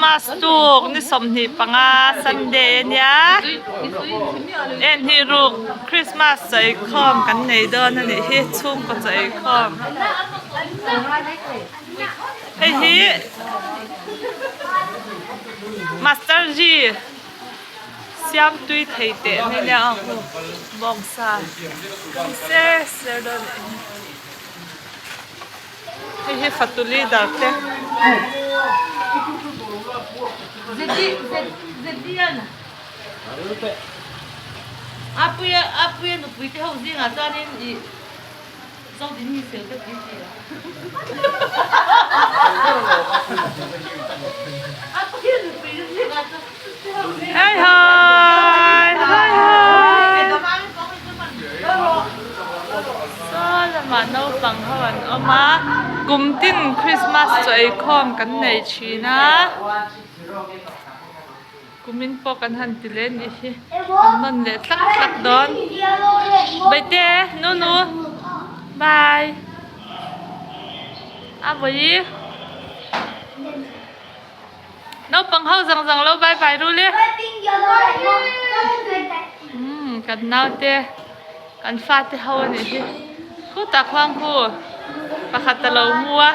Christmas tuk ni 25 Sunday a nia en hi ruk Christmas chawikhawm kan nei dawn a nih hi chhungkaw chawikhawm hei hi Master Ji siam tui thei teh mai nia aw bawngsa kan ser ser dawn a nih hi. Hei hi fatu leader te. Hi hi hi hi. Saw lamah naupang ho an awm a, kum tin Christmas chaw eikhawm kan nei thin a, kumin pawh kan han ti leh anih hi, kan nawn leh tlak tlak dawn. Baite, Nunu, bye. A vawi. Naupang ho zang zang lo bye bye rul e. Umm kan naute kan fate ho a nih hi. Khutah khuang khu pakhat a lo mu a.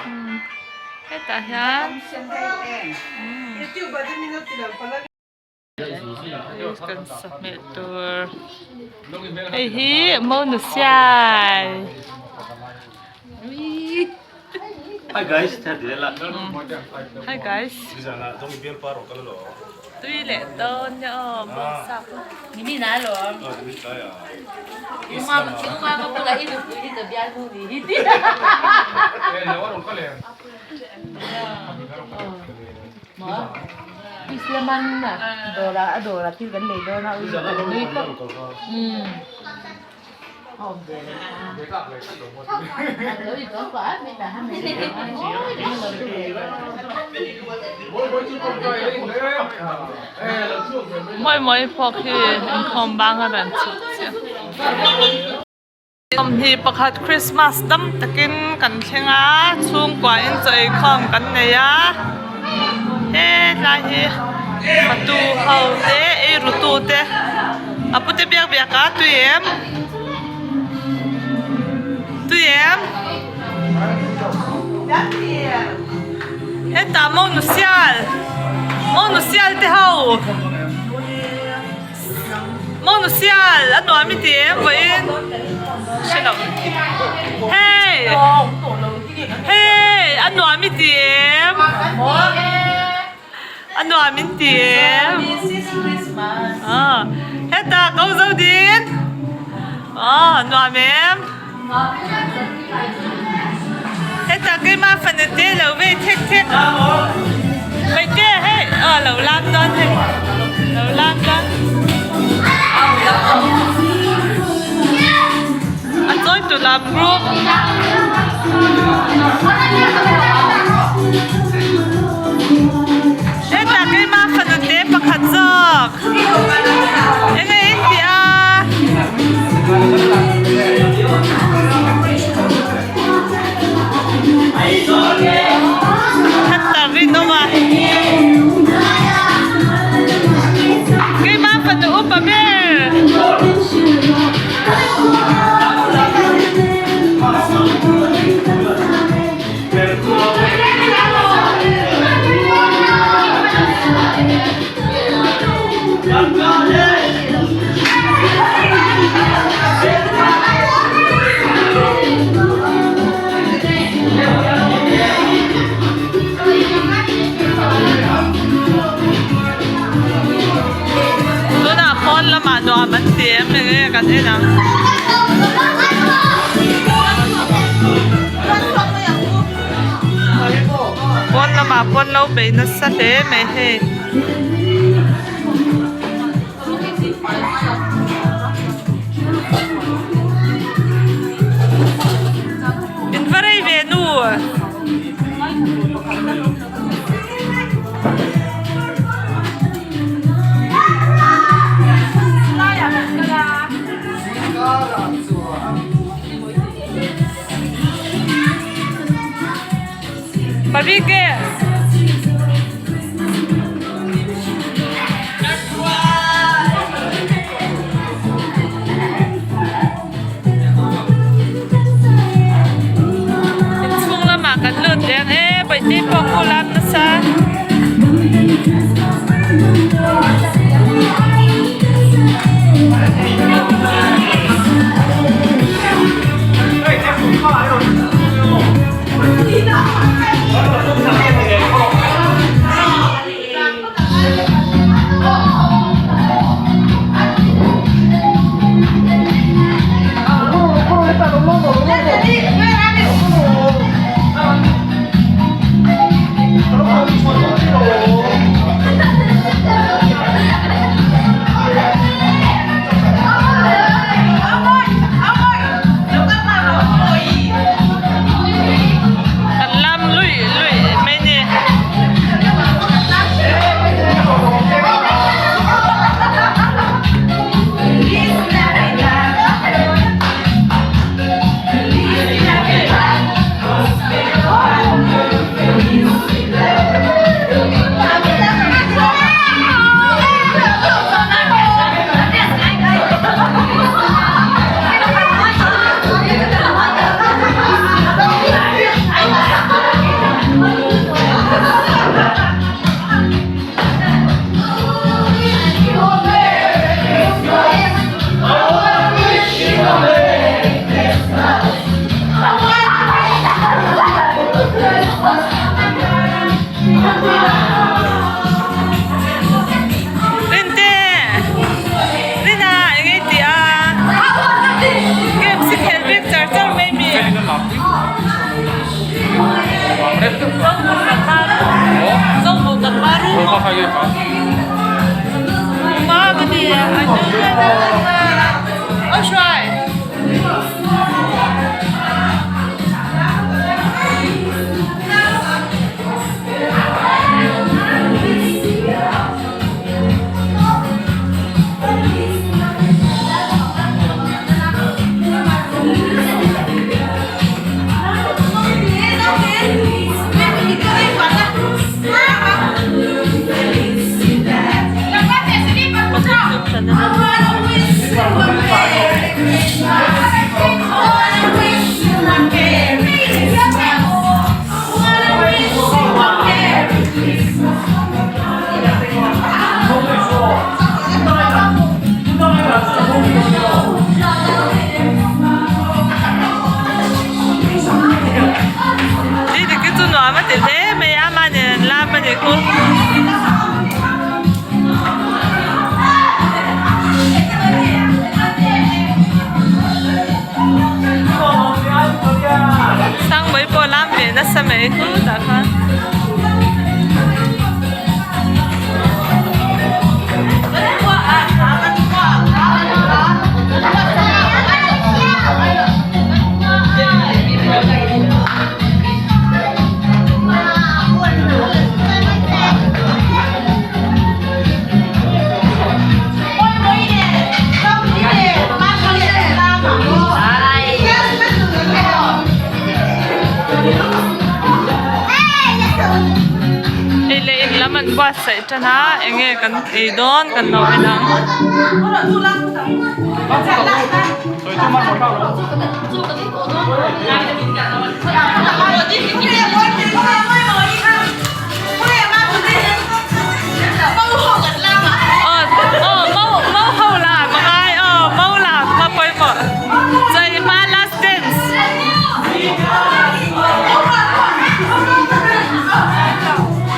Umm hetah hian umm kan sahmeh tur hei hi monu siai Hi guys, Hi guys. Tui leh dawn nia aw bawngsa pawh. Islaman a dawrah a dawrah thil kan lei dawn a ui kan nui tawp umm a awm ve lo Mawi mawi phawk hi inkhawm bang a rawn chhuk chiah. 21 Christmas dam takin kan thleng a, chhungkua in chaw eikhawm kan nei a, hetlai hi fatu ho te ei ru tu te a pute biak biak a tui em tui em hetah monu sial monu sial te ho. Monu sial a nuam i ti em vawiin hre lo hei hei a nuam i ti em a nuam in ti em ah heta ko zo din ah nuam em heta keima fanu te lo vei thek thek hmeichhia hei aw lo lam dawn hei lo lam dawn a chawi tu lam group heta keima fanu te pakhat zawk. Enge in tih a? Thatta rinawm a. Keimah fanu upa ber. Tunah pawn lamah nuam an ti em enge kan en ang. Pawn lamah pawn lo bei nasa hle mai hei. In va rei ve nu. Parike. Inchhung lamah kan lut leng e Bawihtei pawh khu lam nasa. Kan lam luih luih mai ni. Rinte! Rina eng ei tih a? Games i khel bik char char mai mi? Ni dik hi chu nuam a ti hle mai a mahni an lam a ni khu. Sangmai pawh lam ve nasa mai khu tah khan. Hei leh in lam an buatsaih tan a eng nge kan ei dawn kan lo en ang.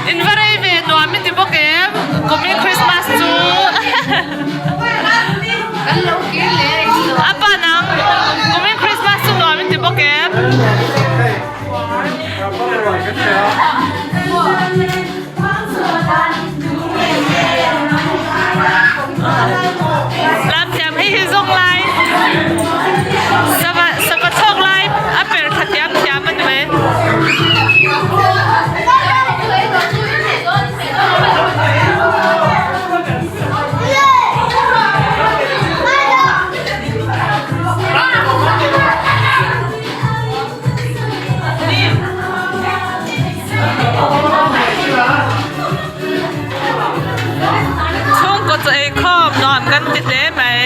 In va rei ve nuam i ti bawk em kumin Christmas chu a pa nang kumin Christmas chu nuam i ti bawk em. Lam thiam hei hi zawng lai sava sava chawk lai a per thla thiam thiam a ni mai. Chaw eikhawm nuam kan ti hle mai.